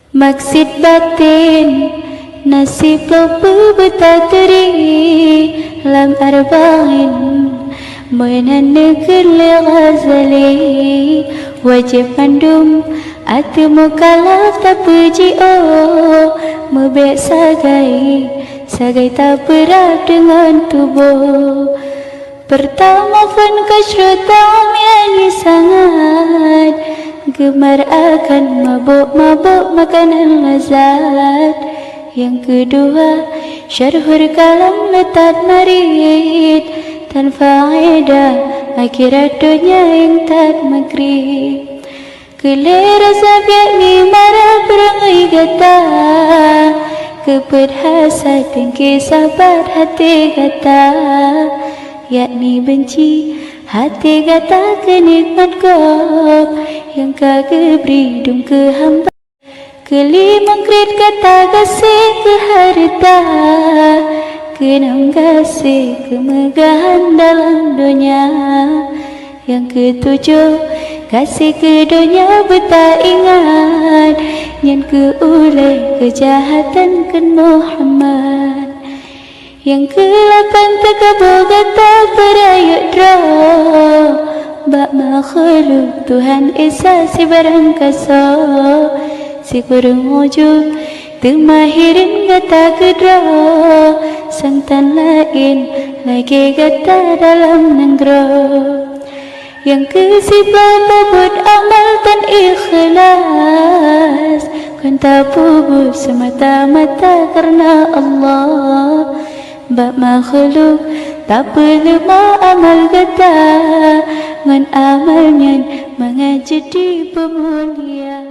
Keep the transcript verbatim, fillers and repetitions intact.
Maksud batin na siploh peue beutaturi lam Arba'in, meunan neukheun lé Ghazali, wajéb mandum ateueh mukallaf tapeujiôh, meubèk sagai, sagai tapeurab deungon tuboh. Peurtama phôn kasyru ta'am, yakni sangat geumar akan mabök-mabök makanan lazat. Nyang keudua, syarhul kalam le that marit, tan faedah akhirat donya nyang that meukrib. Keu lhèe rasa biet ni marah beurangui gata, keu peuet hasad deungki sabat até gata, yakni beunci até gata keu nikmat gob nyang ka geubri dum keu hamba. Keu limong kriet gata gaséh keu hareuta, keu nam gaséh keumeugahan dalam donya. Nyang keutujoh, gaséh keu donya beutaingat, nyan keu ulèe keujahatan kheun Muhammad. Nyang keulapan, takabô gata peurayeuk droe bak makhluk Tuhan Isa sibarang kasoe. Sikureueng ujub, teuma hireuen gata keudroe, sang tan laén lagèe gata dalam nanggroe. Nyang keusiploh, peubuet amal tan ikhlas, kon tapeubuet seumata-mata kareuna Allah. Bak makhluk tapeuleumah amal gata, ngon amal nyan mangat jeuet jipeumulia.